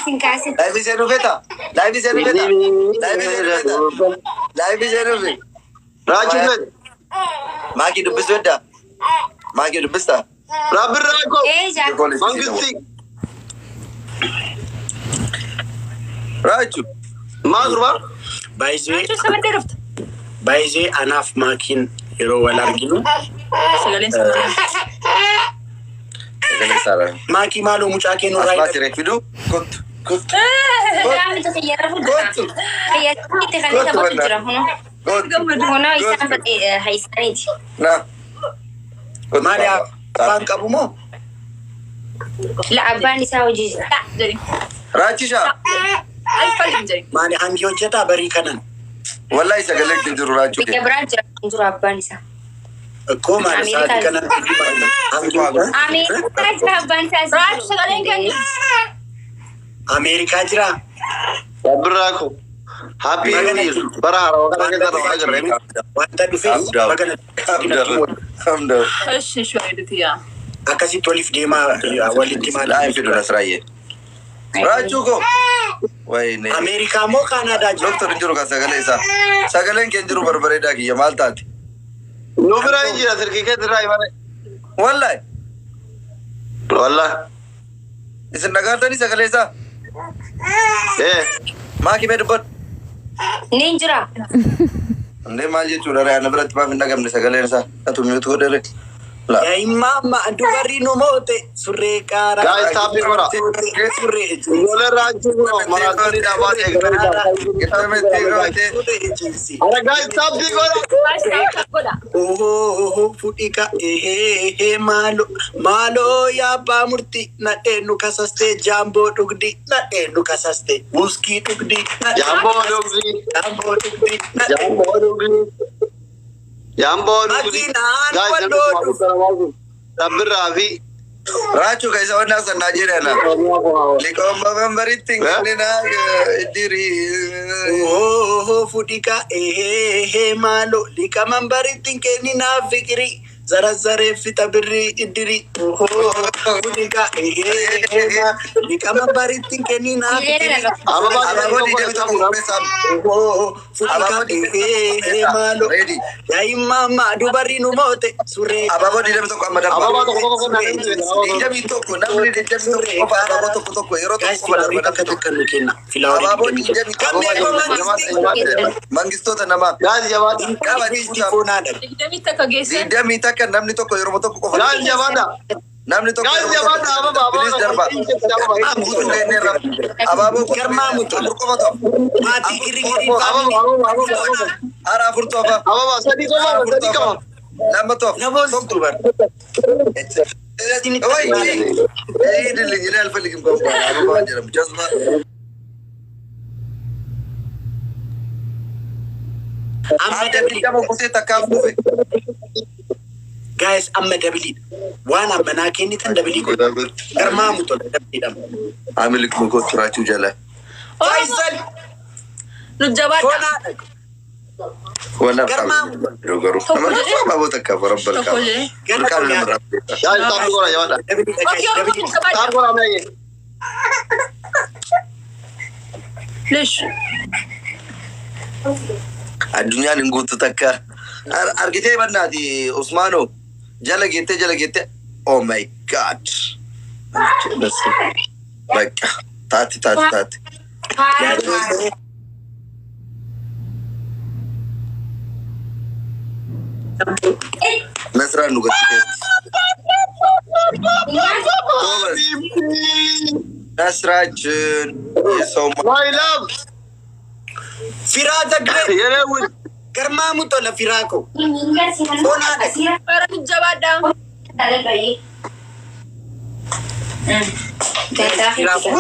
Kaasin kaasin. Live seenuu feeta? Live seenuu feeta? Live seenuu feeta? Live seenuu feeta? Raachuu feeta. Maakii dubbisuu heddaa? Maakii dubbistaa? Rabbirraa koo. Ee jaaka. Mangisti. Raachuu. Maal gurbaa? Baay'isee Raachuu sabaddee dhufta. baay'isee anaaf maakiin yeroo wal arginu Sagaleen sagalee. Sagalee saaraa. maakii maaloo mucaa kee nurraa Asmaati hidhatu. ree fiduu? Kottu. Kottu. Qaamni xiyyaara fuuldura. Kottu. Xiyyaarri kan taphatu jira kunoo. Kottu. Kunoo isaan isaaniiti. Na. Kottu. Maali abbaan qabu moo? La abbaan isaa hojii jira. Jedhi. Raachishaa. Alfallim jedhi. Maali hangi hojjetaa barii kanan? Wallahi sagalee kee jiru raachuu Biyya kee. biraa jira hin jiru abbaan isaa. Akkoo maali sa'aatii kanan hangi hojjetaa? Ameerikaa jira abbaan isaa. Raachuu sagaleen keenya. Ameerikaa jiraa? Rabbirraa koo. Happy New Year. Bara haarawaa kana keessa ta'aa jirra. Wanta dhufeef bagana Calm down. Calm down. Ishi ishi bareeduti yaa. akkasitti waliif deemaa walitti Laa hin maali? fidu Nasraayyee. Raachuu koo. Wayne. Ameerikaa moo Kaanaadaa jira? Doktor hin jiru kan sagalee isaa. Sagaleen kee hin jiru barbareedaa kiyya maal taate? Nu bira hin jira sirkii keessa irraa himame. Wallahi. Wallah. Isin dhagaatanii sagalee isaa? Ee. Maakii mee dubbadhu. Ni hin jira. Indee maal jechuudha ree ana biratti maaf hin dhagamne sagaleen isaa? Atu mute godhe ree. La. Yaa'immaa dubarri nu moote surree qaaraa. Guys, taappii godha. Surree ejjensi. Ijoolleen raachuu kunoo maraatoonii dhaabaa eegalee. Surree ejjensi. Ara guys, taappii godha. Raachuu godha. Ohoo fudhika ehee maalo maaloo yaabbaa murtii nadheen nu kasaste jaamboo dhugdi nadheen nu kasaste wuskii dhugdi Jaamboo dhugdi. jaamboo dhugdi nadheen Jaamboo dhugdi. Jaamboo dhugdi. Makiinaan Guys, namni walloo kuma afur kana baasuuf. Rabbirraa fi Raachuu kan isa wannaa san Naajeeriyaa na. Liqoomba memberitti hin kenninaa iddirii. Ohoo fudhika ehee maalo liqaman baritti hin kenninaa fikirii zarazzaree fixa birrii iddirii ohoo fudhika ehee liqaman baritti hin kenninaa fikirii Ababaa Abaaboo 21 qopheessaa. ohoo fudhika ehee maalo Ready. yaa'immaa dubarri nu moote surree Abaaboo 21 amma darba. Abaaboo tokko tokko kennaa namni 21 namni 21 qofa abaaboo tokko tokko yeroo Guys, tokko qofa filaaworii darba takka namni tokko. takka nu kenna. Filaaworii Abaaboo 21. 21 mangistoota namaa. Guys, jabaadha. Fonaadha. 21 geessan. 21 namni tokko yeroo tokko qofa. Guys, jabaadha. Namni tokko Guys, yeroo jabaadha. tokko. Ababaa, Bilis darba. ababaa. Guutuu kenneerra. Abaaboo Garmaamu tola. afur qofa ta'u. Maatii girgirii Ababaa, ababaa, ababaa. Ara afurtu hafa. Ababaa, sadii qofa, sadii qofa. Lama ta'u. Namoonni dubar. ወይ ሂድልኝ፣ እኔ አልፈልግም። ከአሁን በኋላ አበባ አልጀረም። ጀዝባ Amma አንተ dabili. ደግሞ ቁሴ ተካፍኩ Guys, amma dabiliidha. Waan ammanaa kennitan dabilii godha. Garmaamu tola dabiliidha. አምልክ መኮትራችሁ ጀለ Faisal Nu jabaadha. fonaadha. ወላ Garmaamu ገሩ አበባ ተካፈ ረበልካ Tokko jedhee. ብርቃን ለምራ Guys, taappii godha, jabaadha. Dabiliidha guys, Okay, Oromoo dabiliidha. jabaadha. Taappii godha, ammayye. Lish. Addunyaan hin guutu takka argitee bannaati Usmaano jala geettee jala geettee oh my god በቃ taati taati taati Nasraan nu gattiteetti. Nasraችን የሰው My love. Firaa Zagreb. Yeree wul. Garmaamu tola firaa koo. Fonaadha. Bara nu jabaadha. Firaa koo.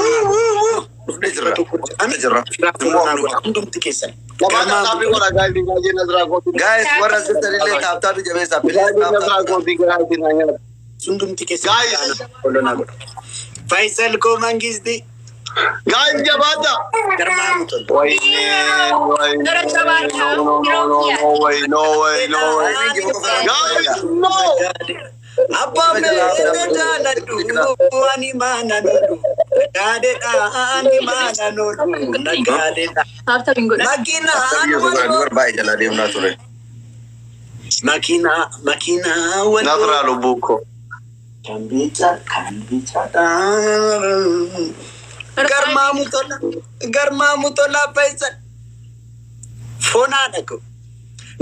dhufnee jirra dhufnee jirra. Firaa foonaa godha. Hundumti keessan. Jabaadha, taappii godha, guys. Gaajee Nasraa kooti. Guys warra sirtanillee taaptaabii jabeessaa please Gaajee Nasraa taaptaabii. kooti, gaajee Nasraa. Hundumti keessan. Guys. Foonaa godha. Faisal koo mangisti. Guys, jabaadha. Garmaamu tola. Wayne, wayne. Gara jabaadha. No, no, no, no way, no way, no way. Guys, no. Abbaa meeshaa jaaladhu ani maana lolu. Naggaadheedhaan maalaan oolu naggaadheedhaan. Tap tap hin godhan. Makiinaan Bar baay'ee jalaa deemnaa ture. Makiinaa makiinaa wal. Nasraa lubbuu koo. Kan bicha kan bichaadha. Garmaamu tola garmaamu tola Faisal. Fonaadha ko.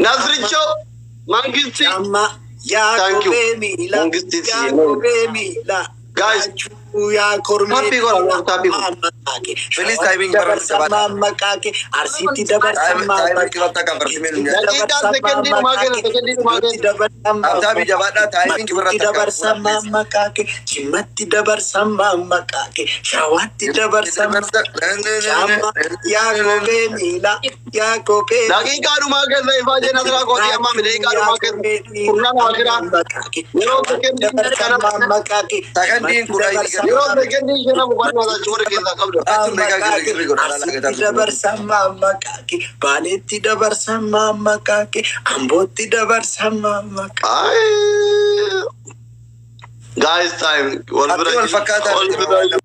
Nasrichoo Mangisti. Amma yaa Thank you. kophee miila Mangisti yaa si- kophee miila. Guys. Gaachuu yaa kormee Happy godha, happy godha. Please timing barreessa baadha. Maqaake Arsiitti dabarsan Timing irratti akka barsiifnu nyaata. Daqiiqaan sekendii dhumaa keessa, sekendii dhumaa keessa. Abtaabii jabaadhaa timing irratti akka dabarsan maqaake Jimmatti dabarsan maqaake Shawaatti dabarsan Shaama yaa kophee miila yaa kophee Daqiiqaa dhumaa keessa ifaa jee Nasraa kootii amma daqiiqaa dhumaa keessa. Kurnaan akiraa. Yeroo sekendii kana Sekondiin 10 yeroo sekendii ishee nama barbaada warra keessaa qabda. Arsiitti dabarsan maqaake Baaleetti dabarsan maqaake Ambootti dabarsan maqaake. Ay. Guys time wal bira Abdii wal fakkaataa wal bira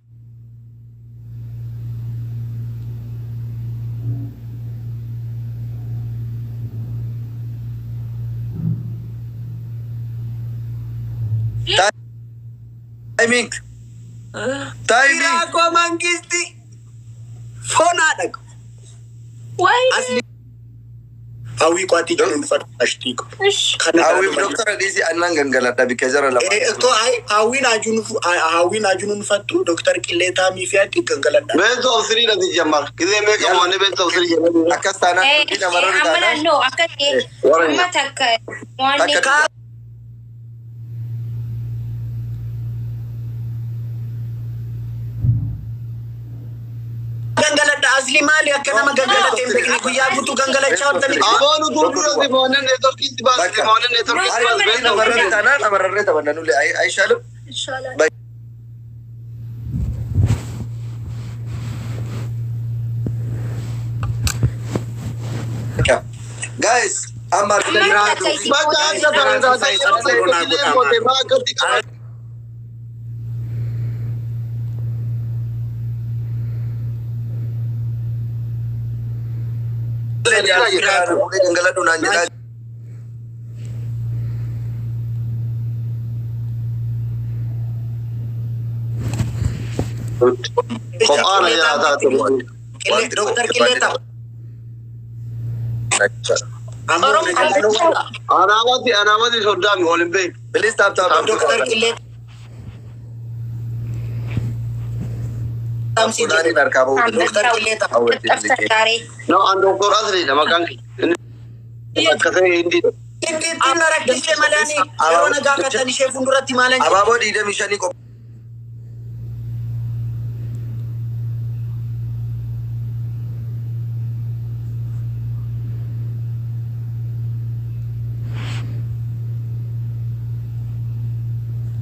Timing. Timing. Iraakoo mangisti fonaadha. Wayi. Asli hawwii qo'atii jiruun fadhaashtii ko. Ish. Hawwiif doktora dhiisii annan gangaladha bikka jara lama. Hawwiin ajuun fattu doktar Qilleetaa Miifiyaatti gangaladha. Best of three dha jammar. Gisee meeqa mo'anne best of three jennee. Akkas taanaan dubbii namarra Amma taanaan naannoo akka ta'e amma takka waan Takka Gangaladha asli maali akka nama gangalatee hin beekne guyyaa guutuu gangalachaa ooltanii. Aboon utuu dura si mo'anne networkii si baase si mo'anne networkii si baase best of namarra three. Taanaan namarra taphanna nulee ayishaalu. Inshallah. Guys, amma Bakka akka taate yeroo sekendii moote maa akkatti qaba. Gangaladhu naan jedhaa. Kophaana jalaa taate. Doktar Qilleetaa. Anaamati anaamati soddaami ol hin beeku. Please tap tap. Doktar Qilleetaa. Funaaniin harkaa bahu. Doktar Qilleetaa. Xaftartaaree. No, an doktor Asliidha maqaan kiyya. Inni akkasii hindi. Ittiin na rakkisee madaanii yeroo na gaafatan ishee fuulduratti maalan jedhe. Abaaboo 25 qophaa.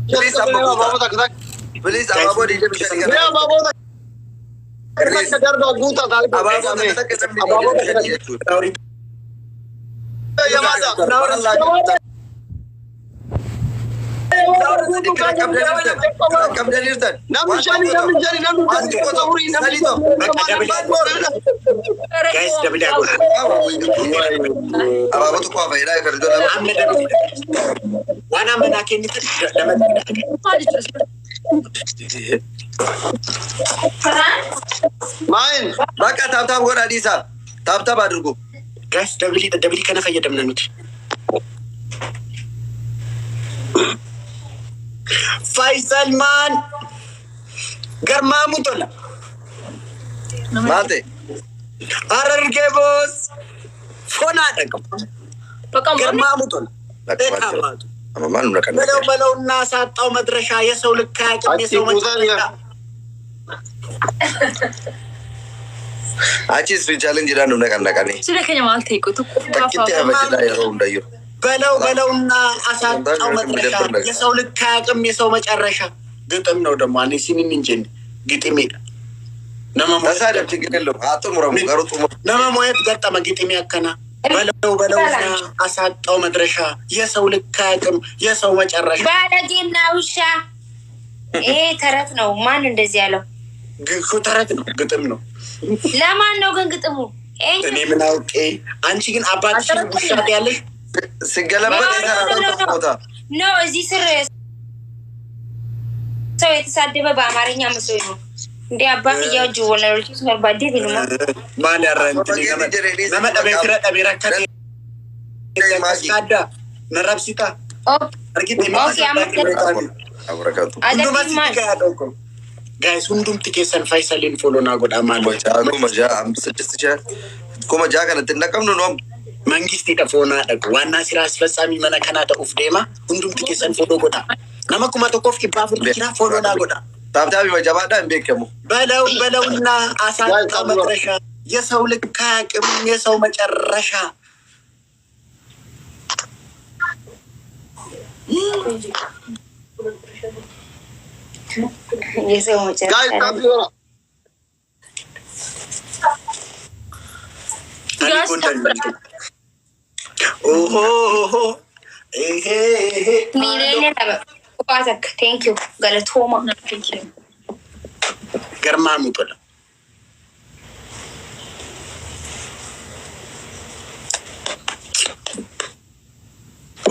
Please amma guutaa. Please abaaboo 25 Mee kana. abaaboo takka darbaa guutaa taate. Abaaboo takka takka namni 25 jechuudha. Yamaata. Qabdaniirtan. Namni shani namni shani namni shani afurii namni Guys, double godha. Abaaboo tokko hafa jedhaa kan iddoo lama. Amma double. Waan amma naa kennitan lamatti dha. Maal jechuudha? Maayin Bakka tap tap godhaa dhiisaa. Tap tap አድርጉ. Guys, double double kana fayyadamna nuti. Faisal maan garmaamu tola. Maal ta'e? Harargee boos fonaadha qabu. Bakka mormi Garmaamu tola. Beekaamaatu. Amma maal nuna kan በለው በለውና ሳጣው መድረሻ የሰው ልክ አያውቅም Achi የሰው kuusaa መጨረሻ። Achis fiichaaleen jedhaan nuna kan naqanii. Siree keenya maal ta'e qotu Takkitti hafa jedhaa yeroo hundayyuu. በለው በለውና አሳጣው መድረሻ የሰው ልክ አያውቅም የሰው መጨረሻ። ግጥም ነው ደግሞ እኔ ሲኒን እንጂ ግጥሜ Tasaa ችግር የለውም. Haa xumuramu garuu xumuramu. nama ሞየት ገጠመ ግጥሜ ያከና በለው በለውና አሳጣው መድረሻ የሰው ልክ አያውቅም የሰው መጨረሻ። ባለጌና ውሻ ይሄ ተረት ነው። ማን እንደዚህ ያለው? ተረት ነው፣ ግጥም ነው። ለማን ነው ግን ግጥሙ? እኔ ምን አውቄ። አንቺ ግን አባትሽን ውሻ ትያለሽ። ሲገለበጥ የሰራ ቦታ ነው። እዚህ ስር ሰው የተሳደበ በአማርኛ መስሎኝ ነው። እንደ አባት እያወጅ ወላጆች በርባዴ ቢልማ ማል ያረንት nama dhabee fira dhabee rakkate kaadda narabsita argite. Abarakatu. Hunduma sitti gahaa dhokko. Guys, hundumti keessan Faisaliin follow naa godhaa maal. 6,000 6,000 6,000 kanatti hin naqamnu noom. Mangistiidha foonaa dhaqu. Waannaa sira asfassaamii mana kanaa ta'uuf deema. Hundumti keessan follow godhaa. Nama 1400 jira, follow naa godhaa. Taaptaabii jabaadhaa hin beekamu. በለው በለውና አሳጣ መድረሻ፣ የሰው ልክ አያውቅም የሰው መጨረሻ። የሰው መጨረሻ። Guys, tap godha. Ani ጎንደር ነኝ። ኦሆ ይሄ ይሄ 2.1 million. Thank you galatoomaa. ገርማሙ tola.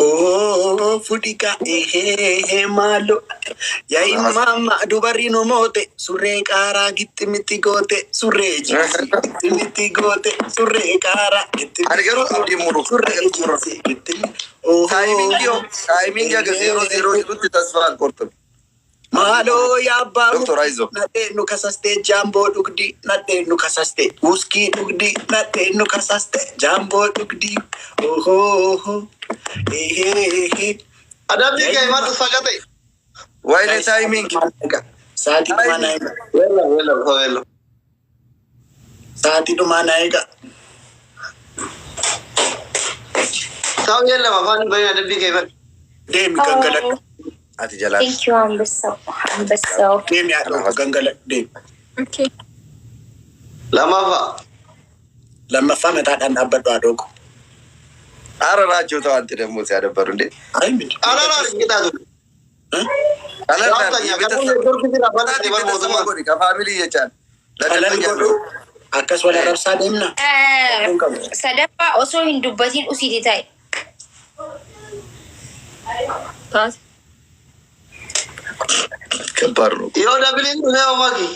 Oh, fudhika ehe maalo yaa'i maama dubarri nu moote surree qaaraa gittimitti goote surree jiisi gittimitti goote surree qaaraa. Ani garuu abdiin muru. Surree jiisi gittimi. Timing timing aga 0-0 jedhutti tasfaa alqortum. Maaloo yaabbaa. Doktor Aizo. Nadhee nu kasaste jaamboo dhugdi, nadhee nu kasaste wuskii dhugdi, nadhee nu kasaste jaamboo dhugdi, ohoo ehe. Adabbii kee maaltu sagate? Waayile timing. Sa'aatii dhumaa naa eega. Weella weella weella. Sa'aatii dhumaa naa eega. Ta'u yeellama afaan hin bahin adabbii kee bari. Deemi gangaladhu. Ati jalaan. Thank you አንበሳው አንበሳው። Deemi haadha gangaladhu deemi. Okay. Lammaffaa. Lammaffaa mataadhaan dhaabbadhu haadhoo ko. አረ ናቸው ተው አንተ ደግሞ ሲያደበሩ እንዴ። Ay miti. Alaala qixaatu. ከ family jechaan. Qalal godhu akkas wal arrabsaa deemna. Sadaffaa osoo hin dubbatiin usiiti ta'e. Taate. ከባድ ነው። Yoo dabiliin dhufee omaki.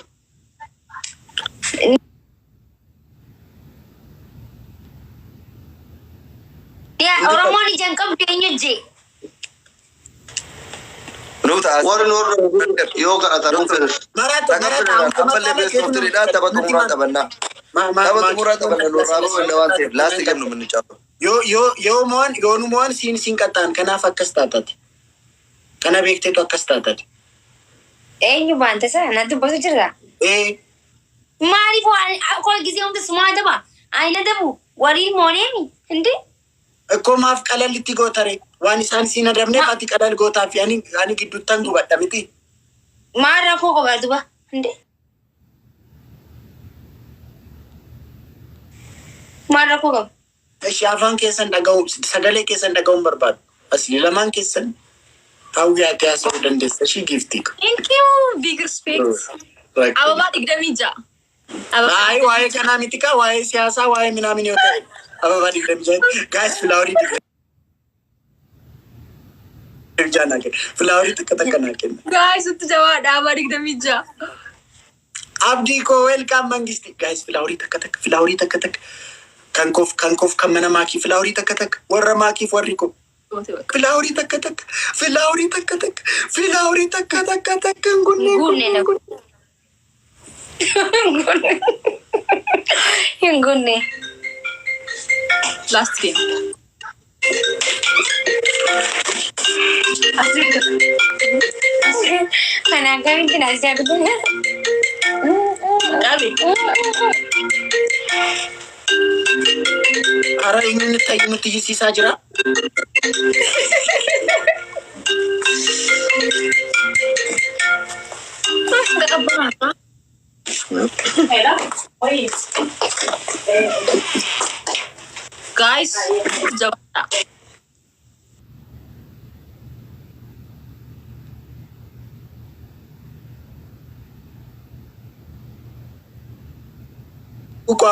Yaa Oromoon ijaan qabdu eenyu jee? Nu ta'a. Warri nu hordofu yoo kadhatan nu fedhu. Maraata maraata. Ammallee best of three dha, tapha xumuraa taphannaa. Tapha xumuraa taphanna nurraa bahu waan ta'eef last game nu ምንጫወተው. Yoo yoo yoo mo'an yoo nu mo'an siin siin qaxxaan kanaaf akkas taatati. Kana beekteetu akkas taatati. Eenyu baanta sana na dubbatu jirra. Ee. Maaliif waan akkoo gisee hunda sumaa daba? Ani na dabu waliin mooneemi hindi? Ikkoo maaf qalallitti gootare waan isaan siin adabneef ati qalal gootaa fi ani gidduuttan gubadha miti. Maal rakkoo qaba duba hindi? Maal rakkoo qaba? Ishi afaan keessan dhaga'u sagalee keessan dhaga'uun barbaadu. Asli lamaan keessan hawwiyaatee haasa'uu dandeessa ishii giiftii. Thank you. Big respect. Ababaa 26. Ay, waa'ee kanaa miti kaa, waa'ee siyaasaa, waa'ee minaamin yoo ta'e. Ababaa 26, guys, flower 26 naa kenna. Flower takka takka naa kenna. Guys, utti jabaadha. Ababaa 26. Abdii koo welcome mangisti. Guys, flower takka takka, flower takka takka. Kan koof kan koof kan mana maakii flower takka takka warra maakiif warri koo. Flower takka takka, flower takka takka, flower takka takka takka gunnee. Guunne na. Hin guunne. Last game. Kana akkamitti na ajaa'ibu? Qabi. Hara eenyuun nutti nutti iyyisiisaa jira? Taqabbanaa. Guys, jabaadha. Uko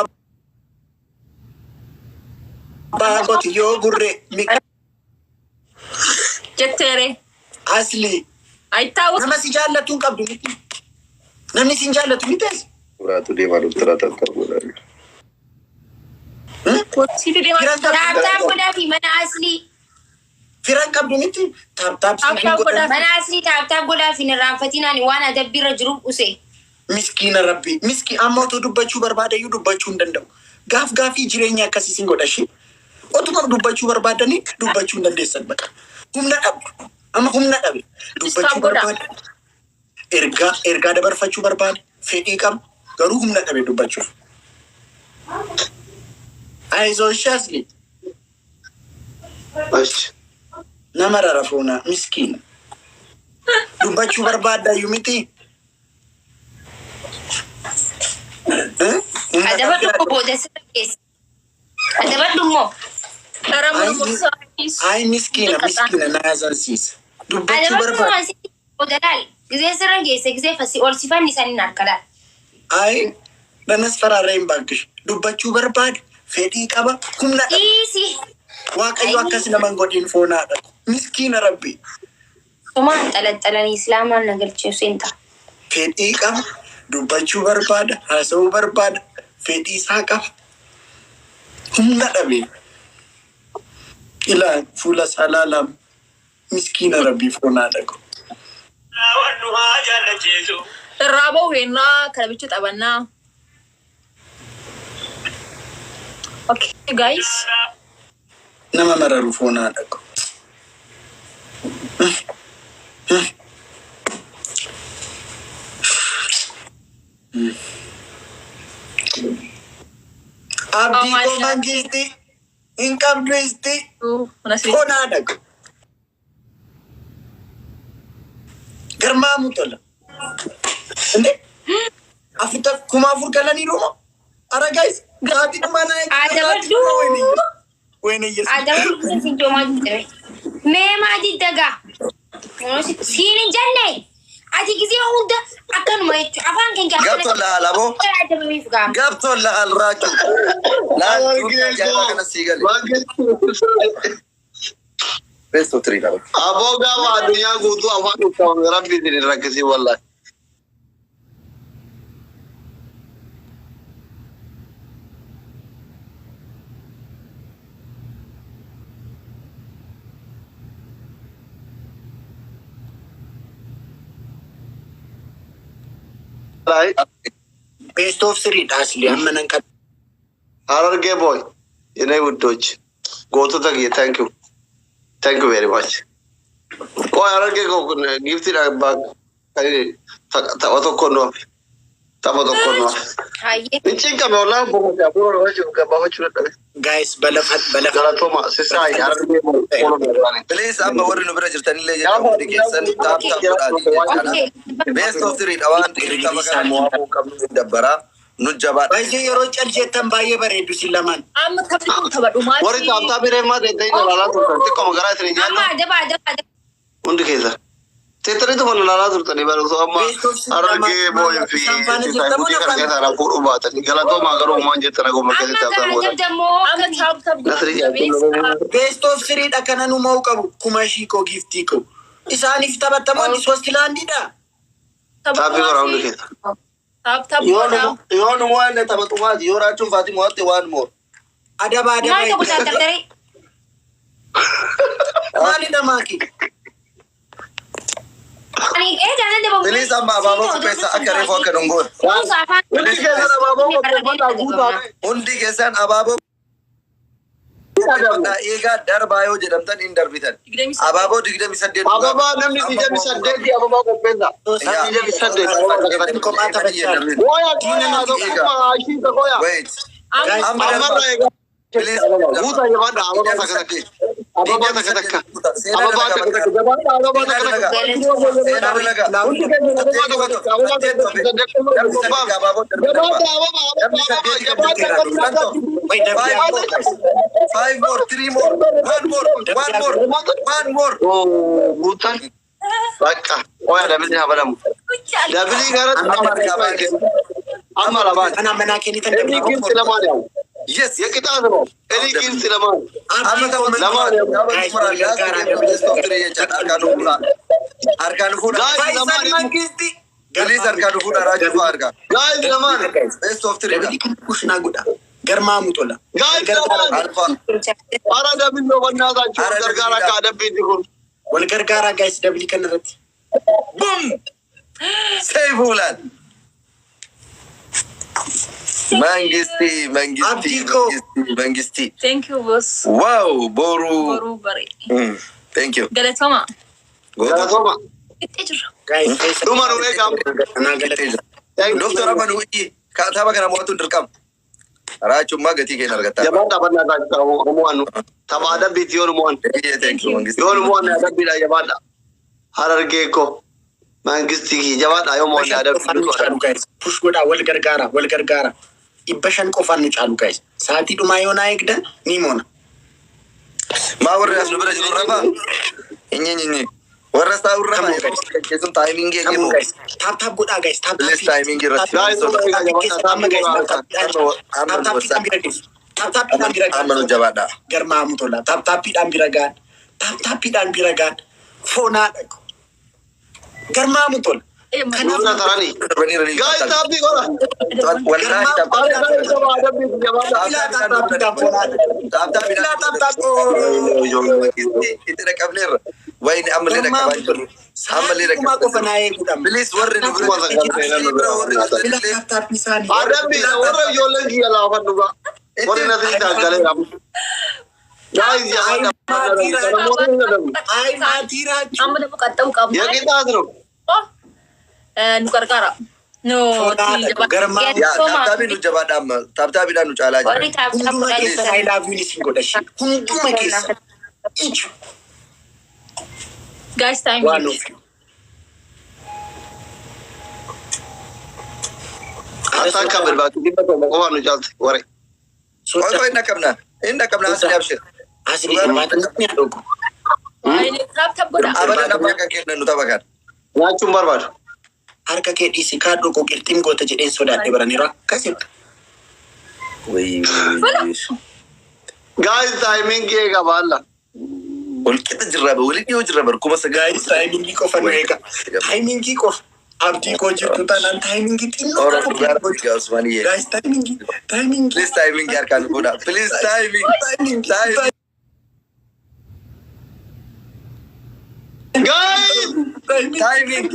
abbaa qotiyyoo gurree Jetteere. Asli. Ayitaawwa. Nama si jaallatu hin qabdu miti. Namni si hin jaallatu miti as. Biraatu deemaa doktora tattaaf godhaa. Siiti deemaa. Firan qabdu. Tap tap godhaa fi mana Aslii. Firan qabdu miti. Tap tap Tap tap godhaa. Mana Aslii tap tap godhaa fi irraanfatinaan waan adabbiirra jiruuf use. Miskiina rabbi. Miski amma otoo dubbachuu barbaadayyuu dubbachuu hin danda'u. Gaaf gaafii jireenya akkasii sin godha ishee. Otuma dubbachuu barbaadanii dubbachuu hin dandeessan baqa. Humna dhabdu. Amma humna dhabe. Dubbachuu godhaa. barbaada. Ergaa ergaa dabarfachuu barbaada. Fedhii qaba. Garuu humna dhabe dubbachuuf. Ayizoo Asli. Achi. Nama rarafuuna miskiina. Dubbachuu barbaaddayyuu miti. Eh? Humna Adabadhu dhabdee immoo booda sirra keessa. Adabadhu immoo. Ay miskiina miskiina na yazansiisa. Dubbachuu Adabadhu barbaada. immoo asii booda laal. Gizee sirra geesse gizee fasii ol sifanni isaanii harka laal. Ay nanas faraarra hin baankish. Dubbachuu barbaada. Fedhii qaba. Humna dhaba. Dhiisi. Waaqayyo akkas nama hin godhin foonaadha. Miskiina rabbi. Sumaan xalaxalanii islaamaan na galcheessu hin ta'a. Fedhii qaba. Dubbachuu barbaada. Haasa'uu barbaada. Fedhii isaa qaba. Humna dhabe. Ilaa fuula isaa laalaam. Miskiina rabbi foonaadha. Irraa bahu hennaa kana bicha taphannaa. Okay guys. Nama mararu foonaadha. Abdii koo mangisti hin qabdu isti Mana siree. foonaadha. Garmaamu tola. እንዴ afurta 4000 galaniiru moo? Ara guys gaatii dhumaa na Adabadhu. ወይኔ ኢየሱስ. Adabadhu gizee siin joomaa jirte. Mee maa diddagaa? Siin hin jenne. Ati gizee hunda akkanuma jechuudha. Afaan keenya Gabtoon laal aboo. Adabameef gaama. Gabtoon laal raachuu. Laal tuuta ajaa'ibaa kana sii gale. Best of three qaba. Aboo gaafa addunyaa guutuu afaan qabu rabbi isin hin rakkisiin wallahi. Best of three dha asli amma nan qaba. Harargee boy የኔ ውዶች gootota kiyya, thank you, thank you very much. ቆይ Harargee koo kun giiftiidha kan tapha tokko nu hafe, tapha tokko nu hafe. Hayyee. Hin cinqame wallahi, boqote hafuura nama jiru gabaafachuu dadhabe. Guys balafa balafa. Galatooma sisaay Harargee boy qola barbaane. Please amma warri nu bira jirtanillee jecha hundi keessan tap tap godhaatii jechaadha. Best of three dha waan ta'eef tapha kana mo'amuu qabnu hin dabbaraa. Nu jabaadha. Baay'ee yeroo cal jettan baay'ee bareedu si lamaan. Amma taphni kun tapha dhumaati. Warri tap tap reemaa teettanii ilaalaa turtan xiqqooma garaa isin Amma nyaata adaba adaba adaba. hundi keessa. Teettaniitu mana ilaalaa turtanii bara osoo amma Best of three Harargee boy fi isaan faana sisaay jirtamoo gudii kana na faana? keessa irraa fuudhuu baatanii galatoomaa garuu uumaan jettan akkuma Amma keessatti tap tap kana godhan. adabdamoo Amma tap tap Nasri godhaa. Best of three dha kana nu mo'uu qabu. Kuma ishii koo giiftii koo. Isaaniif taphattamoonni Sostilaandiidha. Taappii godhaa hundi keessa. Tap tap Yoo godhaa. nu yoo nu mo'anne tapha dhumaati yoo raachuun faatii mo'atte waan moor. Adaba maal adaba. ta'u taattaree? Maalidha maaki? Ani ee kana adabamu. Please amma abaaboo qopheessa akka reefu akka dhungoon. Kuusa afaan. Hundi keessan abaaboo qopheeffadhaa guutaa. Hundi keessan abaaboo qopheeffadhaa eegaa darbaa yoo jedhamtan hin darbitan. Abaaboo 28. Ababaa namni 28 ababaa qopheessa. Namni 28 ababaa qopheessa. Kophaa taphachaa jiru. Gooya gooya tokkummaa ashiita gooya. Wait. Amma Amma Ammarraa eegaa. Please. Guutaa jabaadha ababaa takka takka. Ababaa takka takka. Ababaa takka takka. Jabaadha ababaa takka takka. Seenaa dalagaa. Hundi keessan ababaa takka takka. Ababaa takka takka. Jabaadha ababaa ababaa jabaadha ababaa. Five more. Five more, three more, one more, one more, one more. Oh, guutaan. Bakka. Ooya double haa banamu. Double kanatti Amma lamaan. Ana manaa kennitan እኔ ግልጽ ለማን ያው Yes. የቅጣት ነው። እኔ ግልጽ ለማን Amma tapha Lamaan. Tapha xumuraa last game best of three jechaadha. Harkaan fuudhaa. Harkaan fuudhaa. Guys, Faisal lamaan. Mangisti. Please harkaan fuudhaa raajuu fa'aa harkaa. Guys lamaan. Best of three dha. Dabli kan kushnaa godha. Garmaamu tola. Guys lamaan. Alfa. አረ ደብል ነው በእናታችሁ አረ ደብል ገርጋራ ይላል። ካደብኝ ይሁን Wal gargaaraa guys dabli kan irratti. Boom! Seefu laal. Mangisti, Mangisti, Abdii koo. Mangisti, Mangisti. Thank you boss. Wow, boru. Boruu bare. Thank you. Galatoomaa. Goota. Galatoma. Itti jirra. Guys Faisal. Dhuma nu eegamu. Anaa galata. Doktor amma nu iyyi. Tapha kana mo'atuun dirqama. Raachummaa gatii keenya argatta. Jabaadha በእናታችሁ mo'annu tapha adabbiiti yoo nu mo'annu Thank you, Mangisti. yoo nu mo'anne adabbiidha jabaadha. Harargee ko mangistii jabaadha yoo mo'anne Shan qofaan nu adabbii caalu guys. Push godhaa wal gargaaraa wal gargaaraa. 500 qofaan nu caalu guys. Sa'aatii dhumaa yoo naa eegdan ni moona. Maa warri as nu bira jiru rafaa? Inni inni inni. Warra as taa'u rafaa. Come on, guys. Keessum timing Come on eegee guys. Tap tap godhaa guys. Tap tap. Please timing irratti. Guys, Amma guys tap tap. Tap tappiidhaan bira geessu. Tap tappiidhaan bira Amma nu gahan. jabaadha. Garmaamu tola. Tap tappiidhaan bira gahan. Tap tappiidhaan bira gahan. Foonaa dhaqu. Garmaamu tola. Nuna tarani. Guys taphii godha. Wallaahi Arre guys tapha adabbiiti jabaadha. Itti dhaqabneerra. Wayini ammallee dhaqabaa jiru. Ammallee Sa'aatii qofa dhaqabaa naa eeguudhaan. Please warri nu bira warri Bila tap tappii isaanii. Adabbiidha warra ijoolleen kiyya laafan dhugaa. Warri natti taagaleera. Guys jabaadha. Ay maatii raachuu. Amma daboo qaxxa'uu qabna. የቅጣት ነው። Nu gargaara. Nu Foonaa dhaqu. Garmaamu. Yaa taaptaabii nu jabaadha amma. Taaptaabiidhaan nu caalaa jira. Warri tap tap Hunduma godhaa keessa jirtan. I love you isin godha ishee. Hunduma keessa. Iju. Guys time. One of you. Attaakka bilbaatu 700 qofaan nu caalte waree. Qoy qoy hin dhaqabna. Hin dhaqabna asli abshir. Asli maatiin ni dhuguu. Tap tap godha. Abadan abbaa kan kennan nu tapha kana. Nyaachuun barbaadu. Harka kee dhiisi kaadhu koo qirxiin goota jedheen sodaadhe baraniiru akkasitti. Guys timing eega baalla. Wal qixa jirra ba waliin dhiyoo jirra bar 9,000. Guys timingii qofa nu eega. Timingii qofa. Abdii koo jirtu taanaan timingii xinnoo Ora qofa. dhugaa rabbi Usmaaniyyee. Guys timingii timingii Please timing harkaan godha. Please timing. timingii Timing. Guys Timing.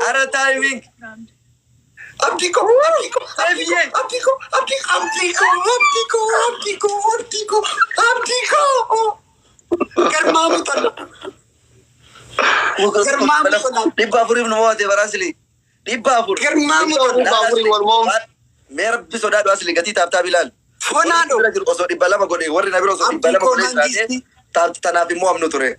Ara timing. Abdii koo abdii koo abdii koo abdii koo abdii abdii koo abdii koo abdii koo abdii koo abdii koo garmaamu tola. Garmaamu tola. 400f nu mo'ate baraasili. 400. Garmaamu tola. 400 wal mo'u. Mee rabbi sodaadhu asli gatii taaptaab ilaal. Foonaa Warri bira jiru osoo 200 godhe warri na bira osoo 200 godhe jiraate tanaaf immoo amnu ture.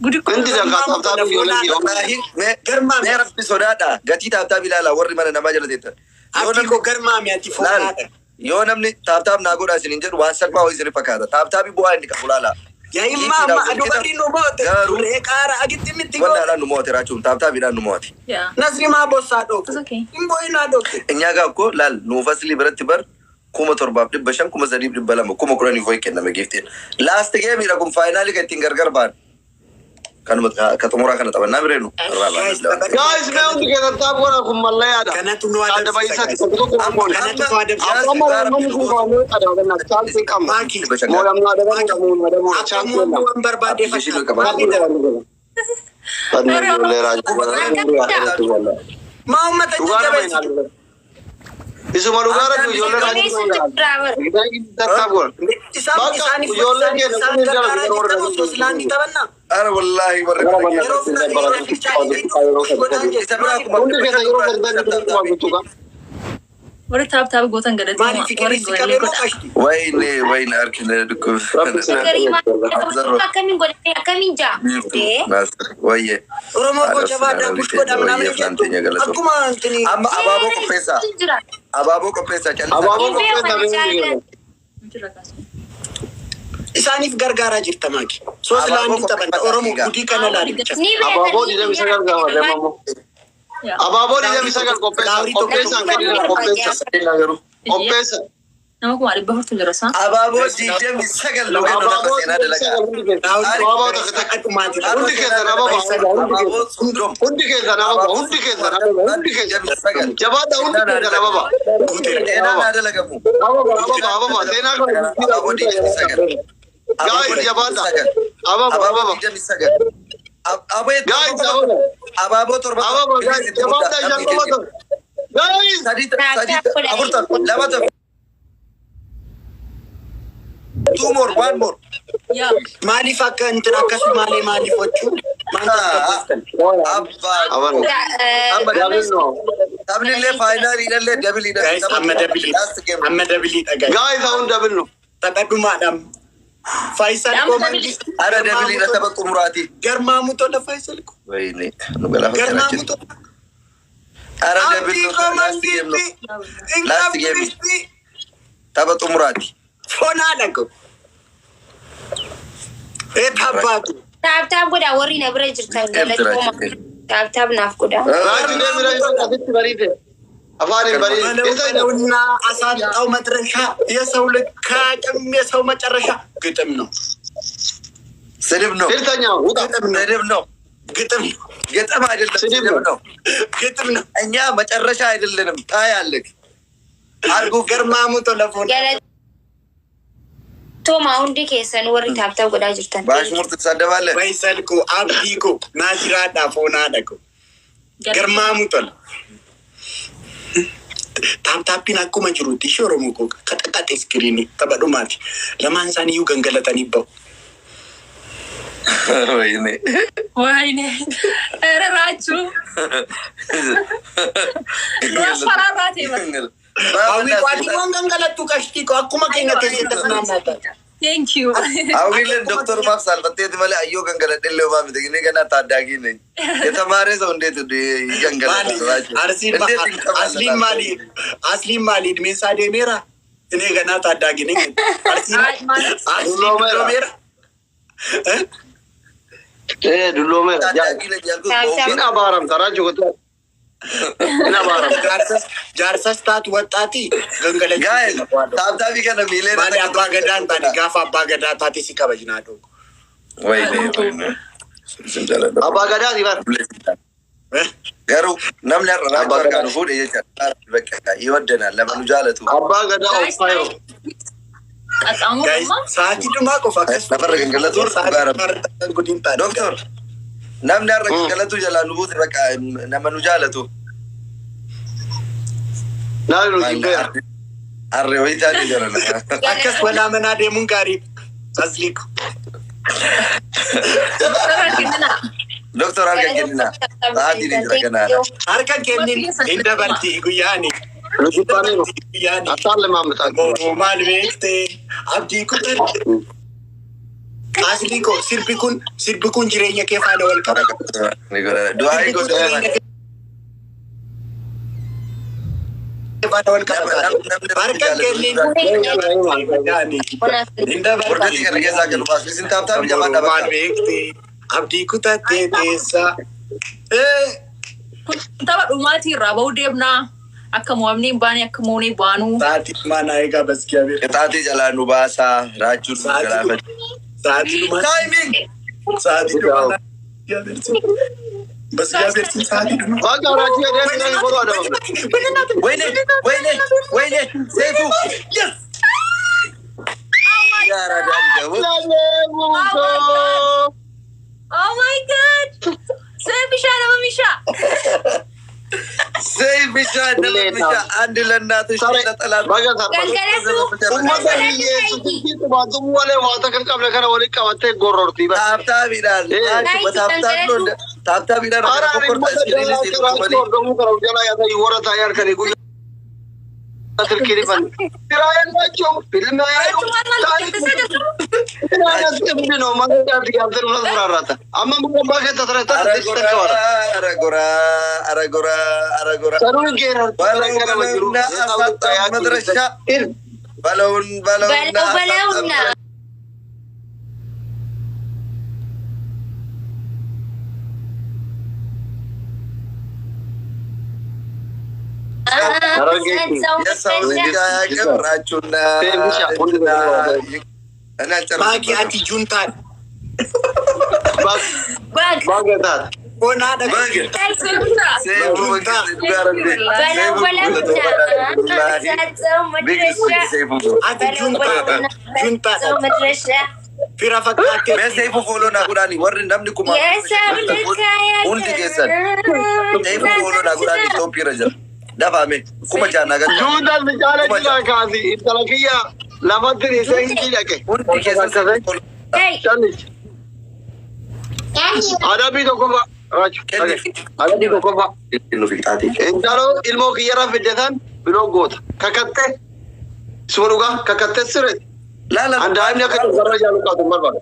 Gudi Hundi dangaa taaptaapii ijoolleen kiyya. Wallaahi mee Garmaami. mee rabbi sodaadha gatii taaptaab ilaala warri mana namaa jala teettan. Yoo Abdii namni koo garmaami ati laal foonaadha. yoo namni taaptaab naa godha isiniin jedhu waan salphaa wayii isin fakkaata. Taaptaabii bu'aa inni qabu laala. Yaa imma amma dubarri nu moote. Garuu Turee qaara agitti miti goote. wannaadhaan nu mo'ate raachuun taaptaabiidhaan nu mo'ate. Yeah. Nasri maa bossaa dhoofte. It's okay. Hin boo'inaa dhoofte. እኛ ጋር እኮ ላል ኑፈስሊ ብረት በር 7,500 3,200 10,000 foi kenname giftiin last game dha kun finally kan ittiin gargar ba'an kanuma ka xumuraa kana taphannaa bireenu irraa baanee Guys mee hundi keessan taap godha kun mallayaadha. Kanatu nu Adda adamsisa. baay'isaati guys. tokko tokko Amma- goone. Kanatu nu adamsisa. Amma namni kun goone adabannaa chaansii qabna. Maaki. Mo'amna adabamu mo'amna adabamu Akka chaansii kenna. waan barbaade Application fakkaata. qaba. Maa uummata Dhugaa nama hin jajjabeessitu. argatu. Isuma dhugaa rabbi ijoollee Qilleensatu jira bara. taap godha. Isaan Bakka isaaniif ijoolleen keenya isaan kun jala gargaaraa yeroo jirtan warra osoo silaan ni taphannaa. Ara wallaahi warri Gara bira mana Yeroo keessatti yeroo Isa biraa Hundi keessa yeroo gargaarri kuma guutuu qaba. Warri taap taap gootan galatoomaa. Maaliif Warri fikirii si goollee qabee moo godha. qashti? ወይኔ ወይኔ አርኪነ ድኩብ Fikirii maal akkamiin godhatee akkamiin jaa? Dee. ወየ Oromoo koo jabaadhaa bush godha ምናምን jettu akkuma intini amma abaaboo qopheessaa Jira. abaaboo qopheessaa callisaa Abaaboo qopheessaa beeku. Jira kaasu. isaaniif gargaaraa jirta maaki. Soos Abaaboo laandii taphanna qopheessaa Oromoo egaa. gudii kana laalicha. Ni Abaaboo beekanii didam isa gargaara deemamu. Abaaboo 29 qopheessaa. Qopheessaan kennina qopheessaa. Qopheessa. Nama 400,000 jira isaa. Abaaboo 29 nu kennu lafa Abaaboo seenaa dalagaa. 29 hundi keessan. Abaaboo Abaaboo. Hundi keessan abaaboo. Abaaboo 30. Hundi keessan abaaboo. Hundi keessan abaaboo. Hundi keessan. Jabaadhaa hundi keessan abaaboo. Seenaa naa dalagamu. Abaaboo abaaboo seenaa kana Abaaboo 29. Guys jabaadhaa. Abaaboo Abaaboo abaaboo. 29. Guys abaaboo. Abaaboo 7. Abaaboo guys jabaadhaa ishaan qabatan. Guys. Sadii sadii afur torba lama torba. Two more, one more. Yaa. Maaliif akka intin akkasumaalee maaliif gochuu? Maal tasgabbooftan? Abbaa. Abaaboo. Amma Double no. Taphni illee finaliidha doubleiidha. Guys amma double Last game. amma doubleiidha guys. Guys አሁን double ነው። Taphadhumaadhaan. Faayisal Amma koo double. Ara doubleiidha tapha xumuraati. Garmaamu tola Faayisal koo. Wayne nu galaafata Garmaamu jira. tola. Ara double Abdii no koo last game no. mangisti. Last game. Inqabdisti. Tapha xumuraati. Fonaadha koo. Ee tabbaatu. Tap tap godhaa warri na bira jirtan galatooma. Tap tap naaf godhaa. ራጁ ደምራ አፊት በሪት አፋን በሪት በለው በለውና አሳጣው መድረሻ የሰው ልክ ከአቅም የሰው መጨረሻ ግጥም ነው። ስድብ ነው። ፊርተኛ ውጣ። ግጥም ነው። ስድብ ነው። ግጥም ነው። ግጥም አይደለም፣ ስድብ ስድብ ነው። ግጥም ነው። እኛ መጨረሻ አይደለንም። ታያለህ። አርጉ ገርማሙ ቶለፎን Galatooma hundi keessan warri tap tap godhaa jirtan. በአሽሙር ትሳደባለህ። Faisal koo Abdii koo Naasiraadhaa foonaadha koo Garmaamu tola. Tap tapiin akkuma jirutti ishee Oromoo koo qaxaqaxe screenii taphadhumaati. Lamaan isaanii iyyuu gangalatanii bahu. ወይኔ ወይኔ ኧረ ራችሁ አስፈራራቴ በቃ። Hawwii kwaatiiwwan gangalattu qashtii koo akkuma keenya keessatti tasnaannaa Thank you. አዊልን ዶክተር ማፍ ሳልፈቴት መለ አዮ ገንገለደሌ ማምት እኔ ገና ታዳጊ ነኝ። የተማረ ሰው እንዴት ይገንገላል? Arsiin እንዴት asliin maali asliin maali እድሜን isaa deemeera እኔ ገና ታዳጊ ነኝ። አርሲን አይ ማለት አርሲን ዱሎሜራ እ? ዱሎሜራ ታዳጊ ነኝ ያልኩት በእውቀት hin abaaramta raaju goota hin abaaramta. Jaarsas jaarsas taatu ወጣቲ gangalachuu Guys, tap tapii kana miilee Maali abbaa gadaa hin taane gaafa abbaa gadaa taate si kabajnaa dhoogu. ወይኔ ወይኔ Abbaa gadaati bar. Eh? Garuu namni har'a raajuu Abbaa harkaan fuudhe jecha በቃ ይወደናል። ለምኑ jaalatu Abbaa gadaa of Guys, faayo. qaxxaamuru Guys, amma sa'aatii dhumaa qofa akkas Lafarra gangalatu sa'aatii dhumaa gudiin taane. ዶክተር namni har'a gangalatu jalaa nu buute በቃ nama nu jaalatu. Naani nu jibbeera. Harree wayii taate jira nama. Akkas walaa manaa deemuun gaariidha. Aslii ko. Doktora kennina. Doktor harka kennina. Sa'aatiin hin jira ganaadha. Harka kennin hin dabarti guyyaani. Nu jibbaaniiru. Guyyaani. Ataalle maamilaa. Moo maal beektee abdii kutadhe. Aslii ko sirbi kun jireenya kee faana wal qaba. Du'aa Sirbi kun godhaa. jireenya kee faana wal qaba. Harka kennin guyyaani. Hin dabarti Hordofii kana keessaa galu baasu. Isin tap tapii jabaadhaa Maal bakka. beektee abdii kutattee teessa. Eh. Kun tapha dhumaatii irraa bahuu deemnaa. Akka mo'amni hin baane akka moonee baanuu. Sa'aatii dhumaa naa eegaa baskiyaa Qixaatii jalaa nu baasaa. Raachuun nu Sa'aatii galaafate. Sa'aatii dhumaa. Timing! Sa'aatii dhumaa naa baskiyaa sa'aatii dhumaa. Waaqa raajii adeemsa godhu adabamne. ወይኔ ወይኔ ወይኔ ሰይፉ Yes! ያራዳ ልጅ Oh my God! Seefishaa nama mishaa. ሰይፍሻ ነምሻ አንድ ለእናትሽ ለጠላት Baga sarba. Gangalatu. Uummata hiyyeessu baatu malee waata kan qabne kana waliin qabattee gororti. tap tapiidhaan tap tap tapiidhaan Ara uummata jalaa hordofuu kana jalaa yaata warra taa'ee harkanii guyyaa silkii dhifan. Siraayan filmi Raachuu maal maal hojjettee jirtu? ምንድን ነው ማለት amma muka keessa ture አረ ጎራ አረ ጎራ አረ ጎራ በለው በለውና አሳጣው መድረሻ በለውን በለውና በለው በለውና የሰው ልጅ አያውቅም። ራቹና እኔ Maaki አልጨርስበትም። ati juntaan. Bag. Baagataan. Onaadha. በግ ሰይፉ መንግስት ጋር እንዴ በለው በለውና ሰው መድረሻ ሰይፉ Ati juntaadha. Juntaadha. ሰው መድረሻ Fira fakkaattee. mee Seifu follow naa godhaani warri namni kuma የሰው ልክ hundi keessan Seifu follow naa godhaani Itoophiirra jira. Dafaame 6000 naa galcha. Juutaan si caala jira kaasi. Intala kiyya lafatti dhiisee hin dhaqe. Hundi keessan Seifu follow Callis. Adabbii tokkoffaa. Rachu. Kenniif. Adabbii tokkoffaa. Nu fixaati. Intalo ilmoo kiyyarra fiddetan biroo goota. Kakattee. Suma dhugaa kakattee siree. Laala Andaa'imni akka garra jaalu qaatu hin barbaada.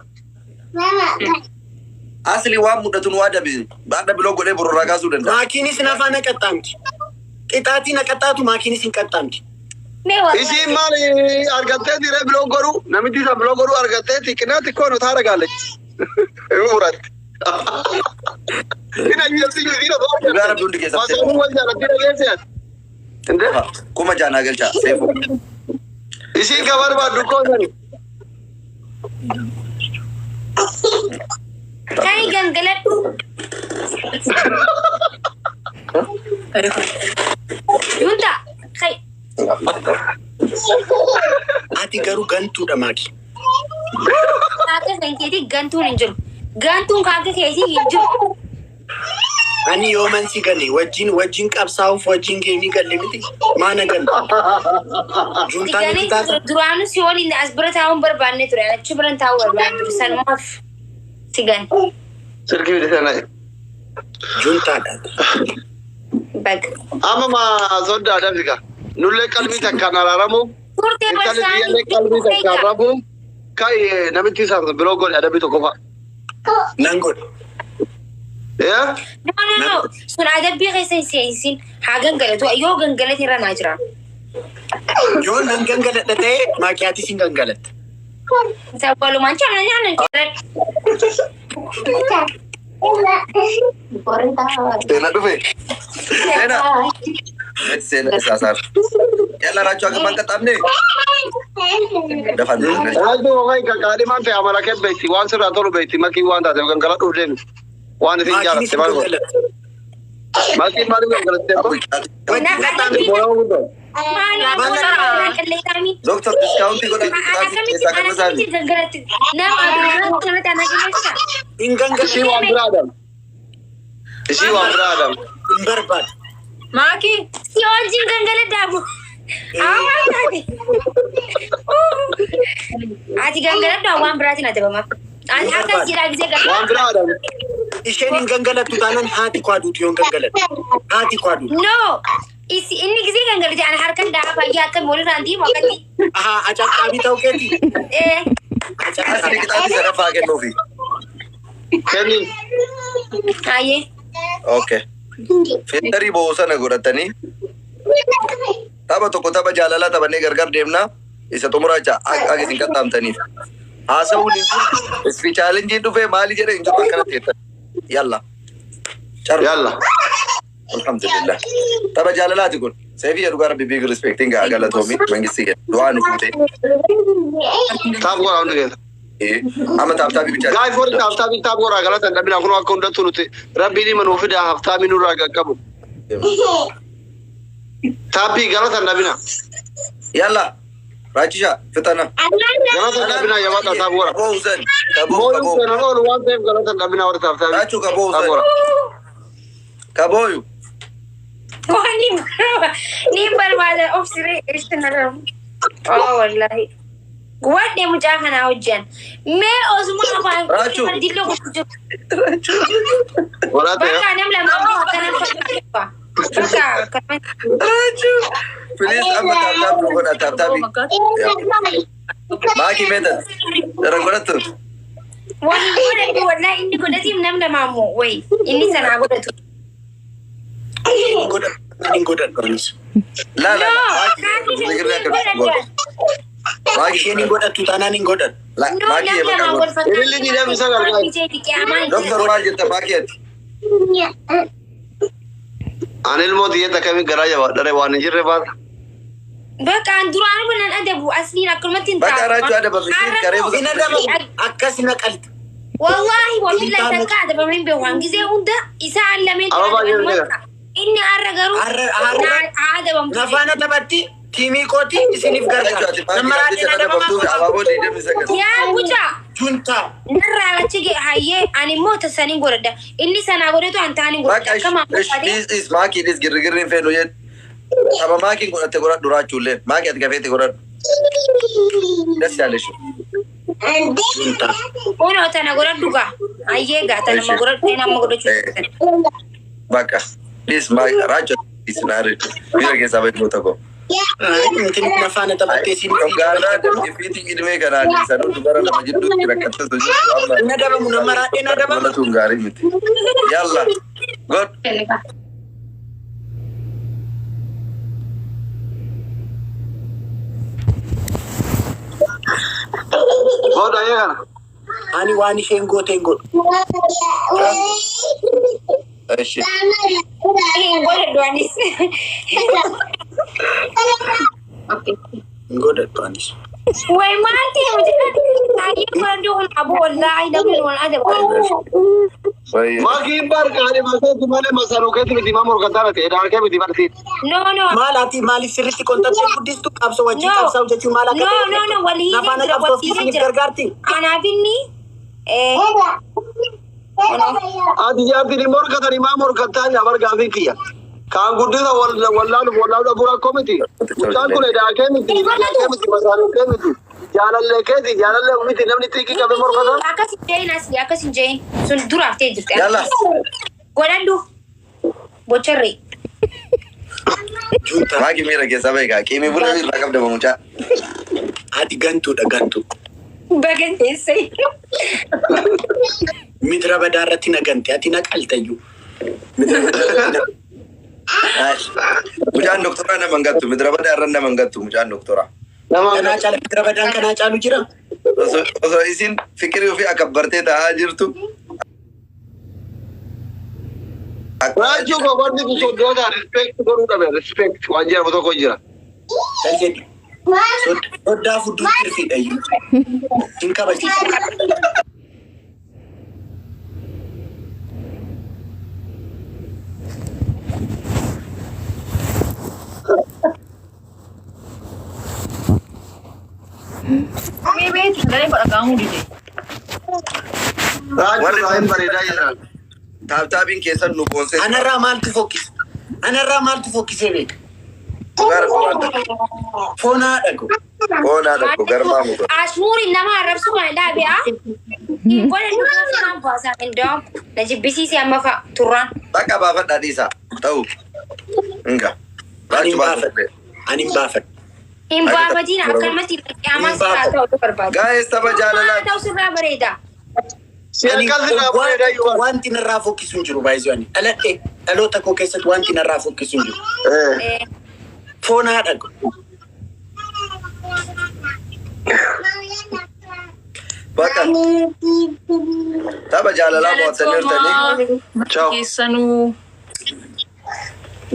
Asli waan mudhatu nu adabe baadha biloo godhee bororraa kaasuu danda'a. Maakiinis nafa na qaxxaamti. Qixaatii na qaxxaatu maakiinis hin qaxxaamti. Isiin maal argattee diree biloo godhu namitti isa biloo godhu argattee xiqqinaa xiqqoo nu taara gaalechi. Muratti. Ina jirti jirti na Dhugaa Rabbi hundi keessan Masaanuu wal jaalatti dhageesse ati. Inde 6000 naa galcha Seifu. isiin ka barbaaddu koo sani. Kai gangaladhu. Junta. Kai. Ati garuu gantuudha maaki. Kaaka kan keetii gantuun hin jiru. Gantuun kaaka keetii hin jiru. Ani yooman si gane wajjin wajjin qabsaa'uuf wajjin geemii galle miti maana gantu. Juntaan Ganee itti taata. duraanuu si waliin as bira taa'uun barbaanne ture. Achi bira taa'uu barbaanne ture. Sanumaaf si gane. Silkii fide sana. Juntaadha. Baga. Amma maa soddaa dafika. Nullee qalbii takkaan araaramu. Turtee Intalli barsaanii biyyallee qalbii takkaan rafu. Kai namitti isa biroo godhe adabbii tokkoffaa. Nan godha. Yaa? No, no, no. Sun adabbii keessa hin seensin. Haa gangalatu. Yoo gangalate irra naa jira. Yoo nan gangaladha ta'e maakiyaatis hin gangalatta. Walumaan caalaa nyaanna jira. Seena dhufe. Seena. Seena isaa saar. Yalla raachuu akka man qaxxaamne. Dafaan galcha. Raajuu hogaa qaadhimaan ta'e amala kee beekti waan sirraa tolu beekti makii waan taateef gangaladhuuf deemi. Waan isin Maakiinis jaalatte hin maal godhe? gangalatta. Makiin maaliif gangalatte? Wajjin qaxxaamti. Maal qilleensami? Doktor diskaawuntii godhaa qixaatii keessaa kan Akkamitti gangalatti? Nama akkanatti ana qilleessa. Hin Ishii gangalatta. waan biraa adam. Ishii waan biraa adam. Hin barbaadu. Maaki. Si wajjin gangaladhaamu. Awwaan taate. Ati gangaladhu waan biraatiin adabama. Ati akkas jedhaa gisee Waan gangaladhu. biraa adam. Isheen hin gangalattu taanaan haati koo aduutu yoo hin gangalatte. Haati koo aduutu. No. Isi inni gisee gangalate ana harkan dhahaa fayyaa akkami walirraan deemu akkatti. Ahaa acaccaabii ta'uu keeti. Ee. Asli Acaccaabii. qixaatii sadaffaa kennuufi. Kenni. Ayyee. Okay. Filtarii bo'oo sana godhatanii tapha tokko tapha jaalalaa taphannee gargar deemnaa isa xumuraa jecha akka isin qaxxaamtaniif. Haasa'uun hin jiru. Ispi chaalenjiin dhufee maali jedhee hin jiru akkanatti jettan. Yalla. Carra. Yalla. Alhamdulillah. Tapha jaalalaati kun. Seefi jedhu gara big respecting galatoomi mangistii kenna. Du'aa nu fuute. Taap godhaa hundi keessa. Amma taaptaabii bichaa. Gaafii warri haftaamii taap godhaa galatan dhabinaa kun akka hundattuu nuti rabbiin hima nuu fidaa haftaamii nurraa qaqqabu. Taappii galatan dhabinaa. Yalla. Raachisha fixana. Galatan dhabinaa jabaadhaa taap godhaa. Kaboo Hussein. Kaboo Mooyuu kaboo. seenan oolu waan ta'eef galatan dhabinaa warri haftaamii. Raachuu kaboo Taap Hussein. godhaa. Kabooyu. Waan ni barbaada of siree eessinarra. Oh wallahi. Wadde mucaa kanaa hojjan. Mee osuma afaan Raachuu. dilloo gochuu jiru. Walaa ta'e. Bakka nam lama akkanan fakkaata. Bakka akkanan. Raachuu. Please amma taaptaabii nu godhaa taaptaabii. Maakii meetan. Dara godhattu. Waan godhatu wallahi inni godhatiif nam lamaa immoo wayi inni sanaa godhatu. Hin godhadhu. Hin godhadhu anis. La la No, la. kaakii Maakii hin godhadhu. Maakii Isheen hin godhattu taanaan hin godhadhu. La No, maakii nam bakka lamaa godhu. wal fakkaata. Ililli diidamii sagal gaari. Qiyaamaan Doktor maal jetta maakii ati? Ani ilmoo xiyyeetta akkamiin garaa jabaadhare waan hin jirre baata. Bakka an duraanuma nan adabu asliin akkanumatti hin Bakka raachuu adabame Har'a garee immoo- Hin adabamu. Akkas na qalta. Wallaahi wabillahi takka adabamee hin beeku. Hangizee hunda isaan lameen Ababaa adabamu. jedhu Inni har'a garuu Har'a- haa adabamu. Nafaana taphatti tiimii kooti isiniif Raachuu gargaara. ati maakii Nama qabdee raadheen adabamtuu fi adabamaa abaaboo 29. Yaa gucaa. juntaa. Narraa achi ga'e hayyee ani immoo tasaniin godhadha. Inni sanaa godhatu an taaniin godhadha. Bakka Akkam amma uffate. dhiis dhiis maakii dhiis girgirriin feenu jedhu. Tapha maakiin godhatte godhadhu raachuullee maakii ati gafeetti godhadhu. Das yaaleessu. Juntaa. Kunoo tana godhadhu gaa. Hayyee gaa tana amma godhadhu inni amma godhachuu. Bakka dhiis maakii raachuu dhiis naari bira keessaa bahu tokko. Inti nafaana taphattee isiniif Dhongaarraa dandeettii idmee kanaan sanuu dubara lama jidduutti rakkattu jirtu amma. Hin adabamu nama raadheen adabamu. Lolatuun gaarii miti. Yalla. God. Godha ee kana. Ani waan isheen goote hin godhu. Eshi. Hin godhadhu anis. Hin godhadhu anis. Way maal ta'e hojjetan hayyee godhadhu kun aboo wallaahi namni waan adabu. Maakiin barqaadhe maseetti malee masanuu keetti miti maa morkataa ta'e dhaarkee miti barsiis. No no. Maal ati maaliif sirriitti qonxattee guddistu qabsoo wajjin No. qabsaa'u jechuun maal akka No, no, no, walii Nafaana jira, qabsoof walii isiniif jira. gargaarti. Anaaf inni Ati jaartiin morkatanii maa morkataa jaa bargaafii kiyya. Kaan guddisa wallaaluuf wallaalu dhabuu rakkoo miti. Mucaan kun edaakee miti, edaakee miti, masaanuu kee miti. Jaalallee keeti, jaalallee miti namni xiiqii qabee morkata. Akkas hin jehin asli akkas hin jehin sun duraaf ta'e jirti. Yalla. Godhadhu. Bocharree. Juntaa. Maakii miira keessaa bahi gaa. Qiimii bula irraa qabda mucaa. Ati gantuudha gantu. Bagan teessee. Midira badaa irratti na gante ati na qaltayyuu. Midira badaa irratti na Mucaan doktoraa nama hin gattu. Midira badaa irra nama hin gattu mucaan doktoraa. Kanaa caala midira badaan kanaa caalu jira. Osoo isin fikirii ofii akka bartee taa'aa jirtu. Raachuu gobanni kun soddoota respect godhuu dhabe respect waan jedhamu tokko jira. Tal jedhi. Soddaa fudduu tirfiidha iyyuu. Hin kabachiisu. Mee beeti sagalee koo dhaga'amuu dide. Raachuu baay'een bareedaa jiran. Taaptaapiin keessan nu boonsee. Anarraa maaltu fokkise? Anarraa maaltu fokkisee beeka? Gara fuulaa Foon haadha ko. Foonaa tokko garmaa muka. Ashmuuri nama arrabsu kana dhaabe haa. Hin godhadhu gooftaan baasaa hin daamu. Na jibbisiise amma fa'a turraan. Bakka baafadhaa dhiisaa. Ta'u. Inga. Ani hin Raachuu baafadhu. baafadhe. Ani hin baafadhu. Hin baafatiin akkanumatti qiyaamaa sirraa ta'u barbaada. Gaa'ees tapha jaalalaa. Ta'u sirraa bareeda. Si akkas irraa bareedaa jiru. Wanti narraa fokkisu hin jiru baay'isuu ani. Dhaladhe dhaloota koo keessatti wanti narraa fokkisu hin jiru. Foon haadha ko. Bakka tapha jaalalaa mo'attaniirtanii. Ciao. Keessanuu.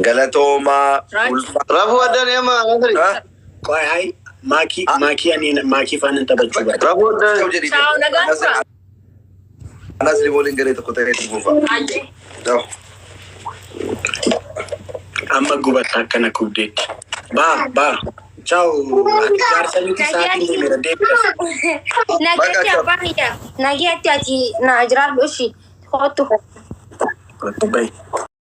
Galatoomaa. Raachuu. Ulfaa. Rafuu addaan ema nasri. Qoy hayi maakii maakii ani maakii faana taphachuu barbaada. Rafuu addaan. Ciao, nagaan tura. Anas waliin garee tokko ta'ee itti fufa. Ayyee. Ciao. Amma gubata akkana kubdeetti. Baa baa. Ciao. Ati jaarsa miti sa'aatiin deemeera deebiidhaaf. Nagaatti abbaa kiyya. Nagaatti ati na jiraadhu ishii. Kootu. Bayi.